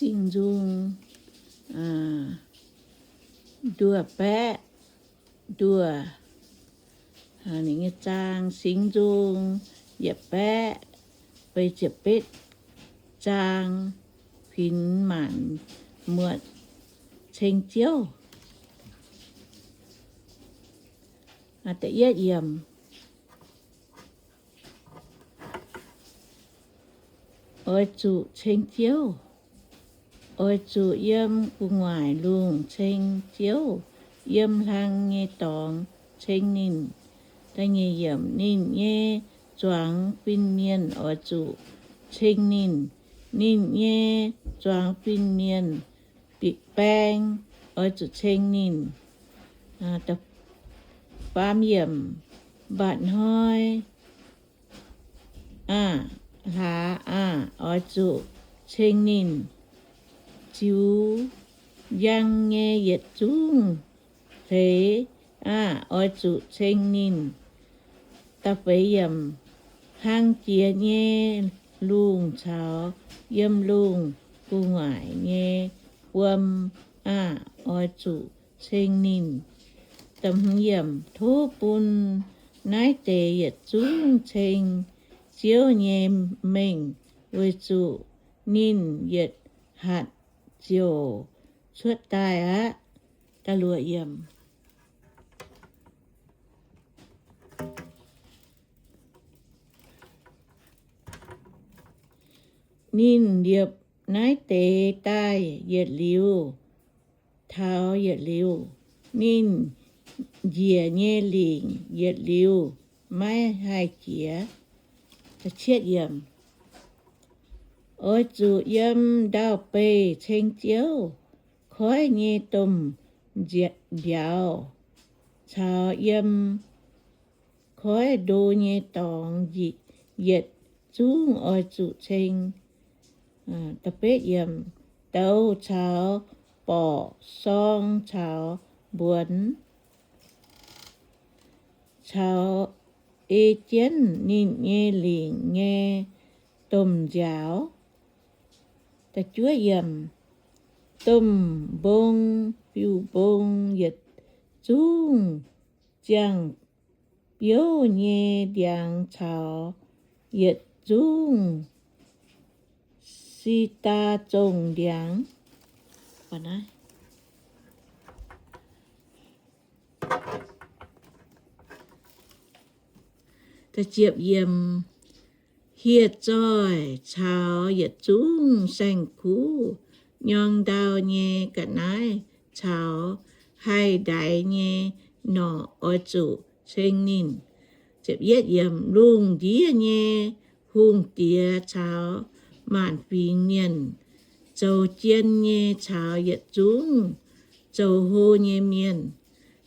Singx Nzung nduoh baeqv, nduoh, ninh nyei zaang, Singx Nzung yietc baeqv feix ziepc betv zaang, kuinx maanc muotc ceng Ziouv. Da'yietv yiemc. Oix zuqc ceng Ziouv. Oix zuqc yiem gu'nguaaic lungh ceng Ziouv, yiem hlang nyei dorngx ceng ninh. Da'nyeic yiemc. Ninh nyei zuangx fin-mienh oix zuqc ceng ninh. Ninh nyei zuangx fin-mienh baeng oix zuqc ceng ninh. Faam yiemc. Mba'hnoi aah, hlaax aah, oix zuqc ceng ninh. Ziux njang nyei yietc zungv hleix aah, oix zuqc ceng ninh. Da'feix yiemc. Hlang jiex nyei lungh caux yiem lungh gu'nguaaic nyei wuom aah, oix zuqc ceng ninh. Da'hmz yiemc. Tov bun naaiv deix yietc zungv ceng Ziouv nyei mengh, weic zuqc ninh yietc hatc ziouc cuotv daaih aqv. Da'luoqc yiemc. Ninh liepc naaiv deix daaih yietc liuz taux yietc liuz, ninh njiec nyei lingc yietc liuz maiv haih jiex. Oix zuqc yiem ndau-beih ceng Ziouv, koiv nyei domh nziaaux caux yiem koiv ndo nyei dorngx yietc zungv oix zuqc ceng. Douz caux borqc, sorng caux mbuonx, caux ei jienv ninh nyei lingc nyei domh nziaaux. Domh mbong, fiuv-mbong yietc zungv, ziangh biouv nyei ndiangx caux yietc zungv si^ndaa zongh ndiangx. Hieh zoih caux yietc zungv saeng-kuv, nyorng ndau nyei ga'naaiv caux haih ndaix nyei norqc oix zuqc ceng ninh. Lungh ndiev nyei hungh diex caux maanc fingx mienh, zoux jien nyei caux yietc zungv zoux hlo nyei mienh.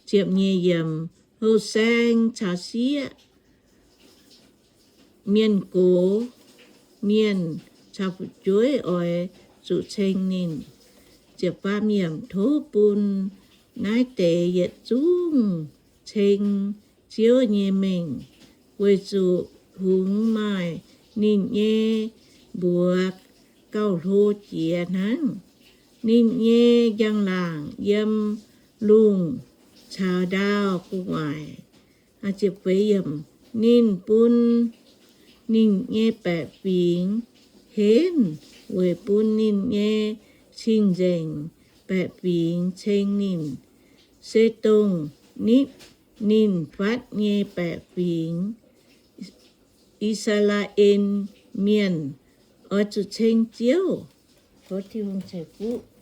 Ziepc nyeic yiemc. Houh saeng caux sieqv, mienh gox, mienh caux fu'jueiv oix zuqc ceng ninh. Tov bun naaiv deix yietc zungv ceng Ziouv nyei mengh, weic zuqc kungx maaih ninh nyei mbuox gauh hlo jiex hnangv. Ninh nyei njang-laangc yiem lungh caux ndau gu'nguaaic. Ninh bun ninh nyei baeqc fingx henv weic bun ninh nyei cing-nzengc baeqc fingx ceng ninh, se dongh nitv ninh fatv nyei baeqc fingx. I^saa^laa^en Mienh oix zuqc ceng Ziouv. Tov Tin-Hungh ceix fuqv.